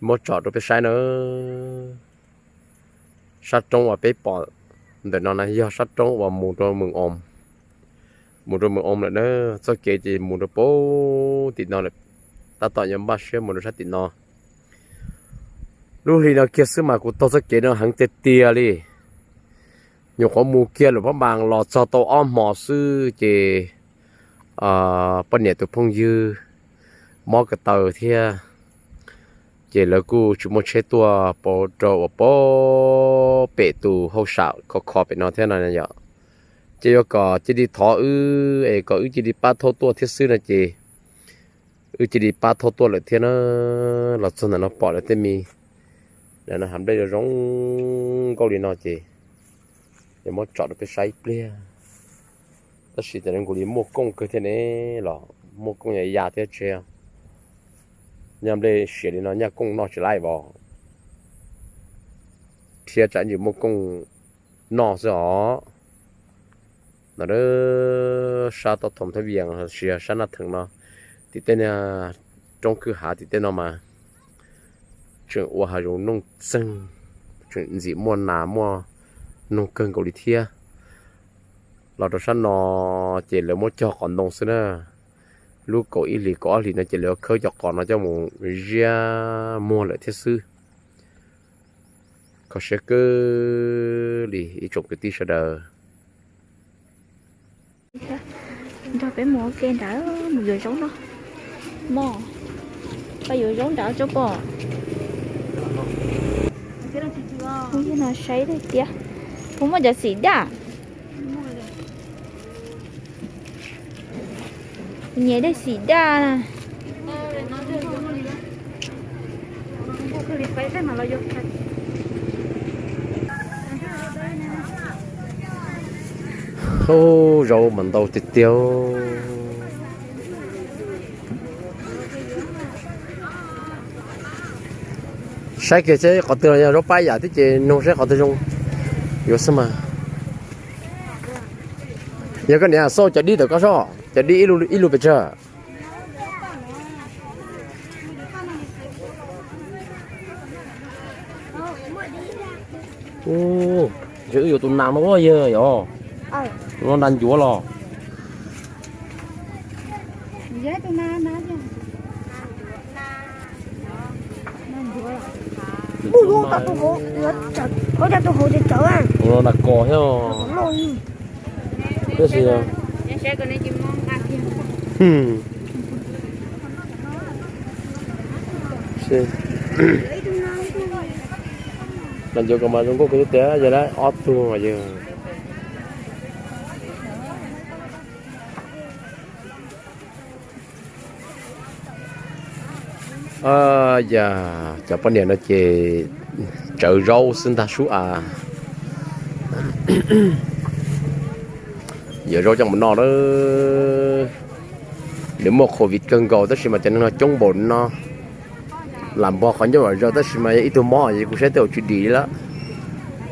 Muab tsom rau peb saib na. Sab roob uas peb pom ntawm no na yog sab roob uas mus rau Moos Oos, mus rau Moos Oos lawm na. Txoj kev ces mus rau pem tim no lawm, tab tom yuav npaj siab mus rau sab tim no. Lub hli no kiag xwb mas kuv taug txoj kev no heev tiag tiag li. Nyuam qhuav mus kiag Luam Phab Npas los txog tau ob hmo xwb ces poj niam tus phooj ywg mob ko taw thiab, ces lawv kuj tsis muaj tsheb tuaj rau uas pem tus hauj sam khov kho pem no thiab no yom. Ces yuav kom cia li thov wb es kom wb cia li pab thauj tuaj thiab xwb no ces wb cia li pab thauj tuaj lawm thiab na. Los txog ntawm no pom lawv tej me, lawv no hav nplej zoo zoo nkauj li no ces yuav muab tsom rau peb saib ib pliag. Tab sis tam no nkaus li muaj kooj kawg thiab ne, los muaj kooj ya ya thiab tsis, nyaj nplej siav li no nyaj kooj noj tsis laib os, thiab tsam ntsis muaj kooj noj xwb os. No sab toj Thoob Thab Vias los sis sab Naj Theem no, tim tej roob kwj hav tim tej no mas tseem ua hav zoov nooj txeeg, tseem ntxim muaj nas muaj noog kawg nkaus li thiab. Los rau sab no ces lawv muab cog qos ntoo xwb na. Lub kaum ib hlis kaum ob hlis no ces lawv khawb cov qos no coj mus ziab muag lawm thiab xwb. Kho siab kawg li ib tsoom kwv tij sawv daws. Nrog peb mus ua ke nrad, mus yuav zaub no. Mog, koj yuav zaub nrad tso pom. Mus yog no saib tiag tiag. Puas muaj cov xim daj? Nyiam dej xim daj na. Ub, zaub mas ntau tiag tiag. Saib kiag seb qhov twg los yog zaub pab yam thiab ces nug seb qhov twg zoo yuav xwb mas. Yog koj niam xauj cov dib ntawm koj soj, cov dib ib lub pes tsawg? Ntshe wb yuav tus nas no yog yog. Tus no nas ncuav los. Mus lub tom tus hauv, tus hauv tawv tawv. Tus no nas kos thiab. Tab sis nas ncuav kos mas zoo nkauj kawg tiag, yog lawm ob tug mas yog. Yog cov poj niam no ces tsawv zaub xwb ntag sub as. Yuav zaub coj mus noj lawm. Nws muaj covid kawg nkaus tab sis mas cov neeg no coob npaum no. Lam npog qhov ncauj los zaws tab sis mas yog ib tug mob es kuv saib tej zaum tsis dim lawm.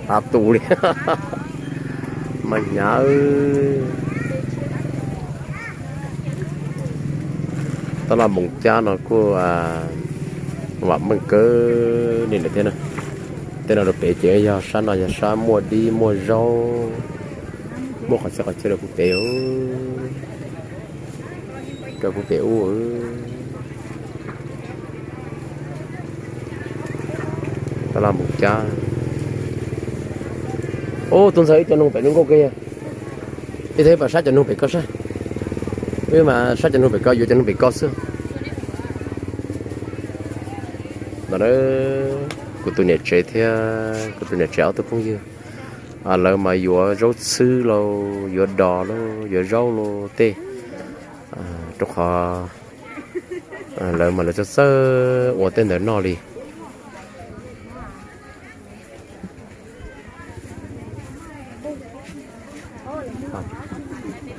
Tas tus li. Mas hnyav. Tab laj Moos Cab no kuj vam meej kawg li lawm thiab na. Tej no rau pem ces yog sab no yog sab muaj dib muaj zaub, muaj qhov txhia qhov chaw rau puag pem, rau puag pem ub. Tab laj Moos Cab. Ub, tus ntxhais, wb cov noog pem zoo nkauj kawg yog. Ib thaum pab saib cov noog pem koj saib. Wb mas saib cov noog pem koj, yuav cov noog pem koj xwb. No, kuv tus niam tsev thiab kuv tus niam tsev ob tug phooj ywg, lawv mas yuav zaub txhwb lauj, yuav dos lauj, yuav zaub lauj tej, rau qhov lawv mas lawv txawj txawj ua tej ntawd noj li.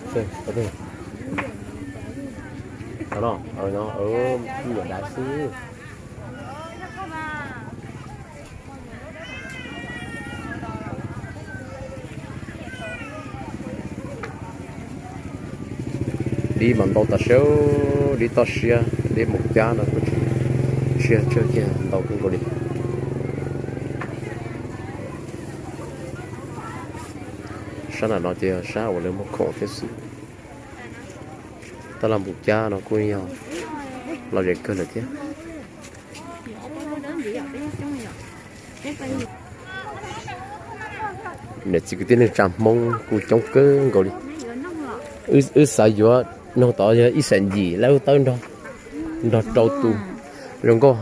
Ntawm xwb. Dib mas ntau tas siab, dib toj siab, dib Moos Cab no kuj tsis Tsawg tsawg kiag ntau kawg nkaus li. Sab nram no ces yog sab uas lawv muag khoom thiab xwb. Taj laj npus cab no kuj yog lom zem kawg lawm thiab. Niam txiv kwv tij neej tsa Hmoob kuj coob kawg nkaus li. Wb xav yuav noog tod yog ib xeem yim lawv tawb nrog rau tus zoo nkauj.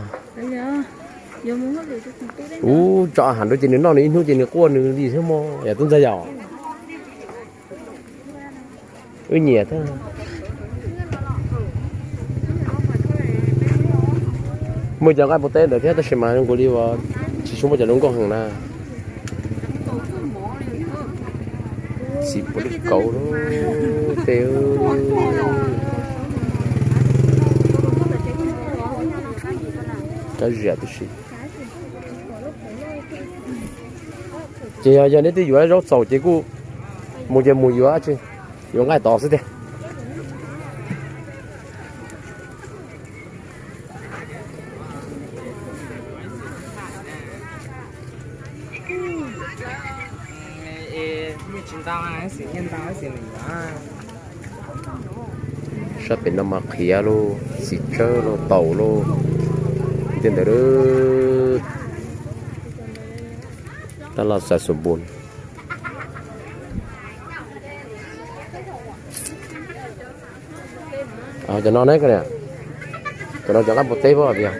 Ub, tso a has nrau ces nws noj nws ib hnub ces nws quaj nws li thiab mog yog tub ntxawg yom. Wb nyiam thiab. Muaj cov nqaij npua teb ntawd thiab tab sis mas zoo nkaus li uas tsis tshua muaj cov zoo nkauj heev na. Txiv puav leej kauv lub tej. Kab ziam tib si. Ces yog yog neb twb yuav zaub txaus ces kuj mus ces mus yuav tsi, yuav nqaij tod xwb tiag. Sab pem no mas qhiav lauj, txiv tsawb lauj, taum lauj, tej ntawd. Tab laj xav xus npun. Cov no ne, cov no cov nqaij npua teb pab tias.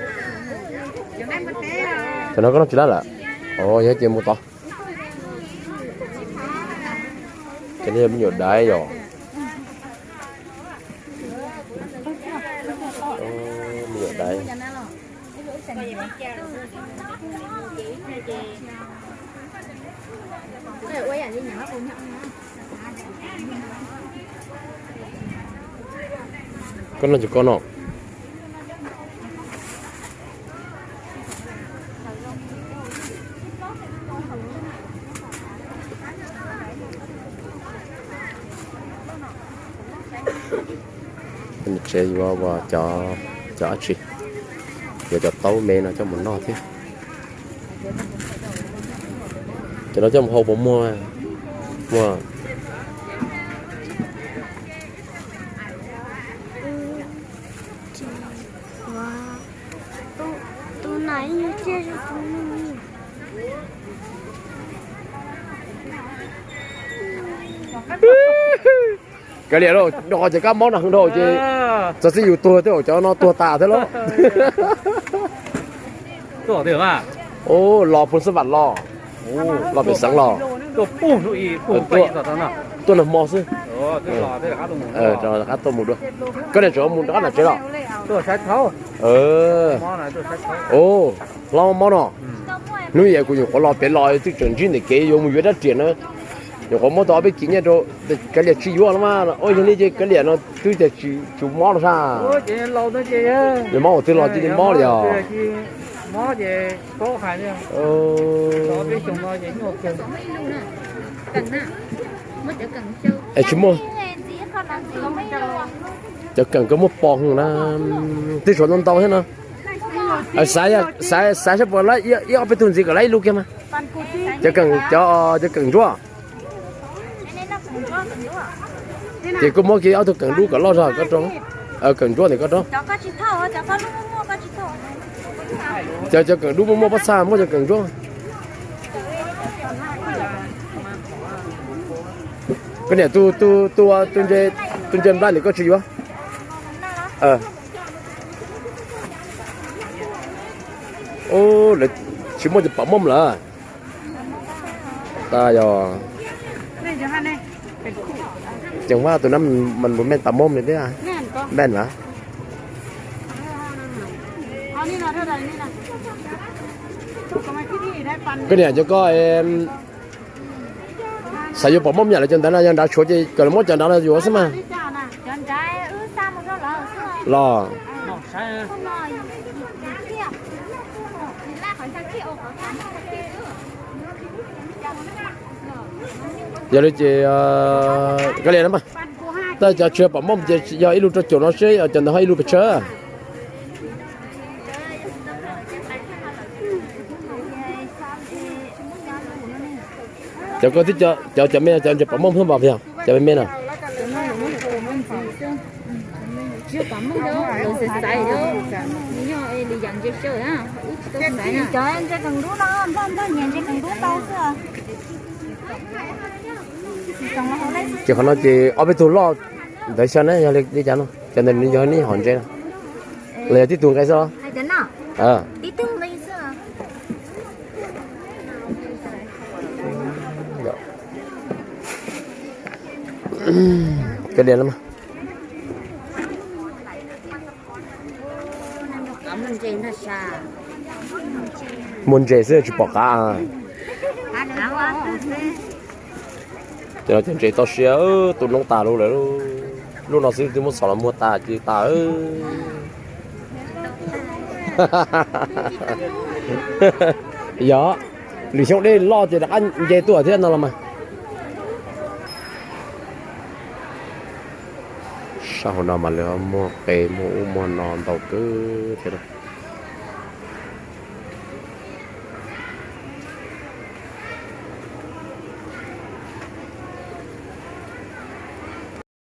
Cov no koj noj tsis lab lawm. Os, yog ces mus tod. Cov no yog me nyuam daiv yom. Me nyuam daiv. Koj noj ces koj noj. Tsev yuav cov, cov dab tsi, yuav cov taub me no coj mus noj thiab. Cov no coj mus hau puas muag, muag. Kav liam lauj, noj qhov ces kab mob no heev dhau ces txog txij yus tuag thiab, cov no tuag tas thiab lauj. Los phu xab vam los, los pem xeev los, tuaj nag hmo xwb. Rov qab tuaj mus dua. Koj niam tseem mus rov qab nram tsev los? Hlob mob no. Hnub ib kuv nyuam qhuav los pem los twb tseem ntsib ntawm kev yuav mus yuav rab riam na. Nyuam qhuav muab tau ob peb kis nyiaj rau, kav liam tsis yuav los mas, ua yog li ces kav liam no twb tias tsis mob los sas. Nws mob ua twg los cia li mob li os. Es tsis muaj, cov keem koj muab pov hwv na, twb suav ntau ntau thiab no. Xav, xav saib puas ib ob peb tug ntxiv kom lawv ib lub kiag mas. Cov keem, cov keem ntsuab. Ces koj muab kiag ob tug keem dub kom loj zog koj rau. Keem ntsuab ntawm koj rau. Cov, cov keem dub muaj muaj pob txha, muaj cov keem ntsuab. Koj niam, tus ntse nplaj ntawm koj tsis yuav? Lawv tsis muaj cov pom mom lawm. Tas yog ceev faj tus nab mas mus mej pom mom li thiab. Mej mas. Koj niam, cov koj xav yuav pom mom yam li cov ntawd no yog nrad tshuav ces kom lawv muab cov nrad no yuav xwb mas. Los yog li ces kav liam no mas, tab cov tsis pom mom ces yog ib lub rau caum no seb cov ntawd ho ib lub pes tsawg. Cov koj twb cov, cov me no cov ntses pom moj phab npas yog cov me me no. Ces qhov no ces ob peb tug loj ntawd xyov ne yog li cas no, cov ntawd nws yog neb hom ntses no los yog tib tug nqe xwb los? Cov diav no muag ntses xwb tsis pom qav. Ces no cov ntses txoj sia tu noob tas lawm, lub no xwb twb muab xov los muag tas ces tas. Yog lwm xyoo dej loj ces rov qab nce tuaj thiab no los mas. Sab hauv no mas lawv muag qe muag ub muag no ntau kawg thiab.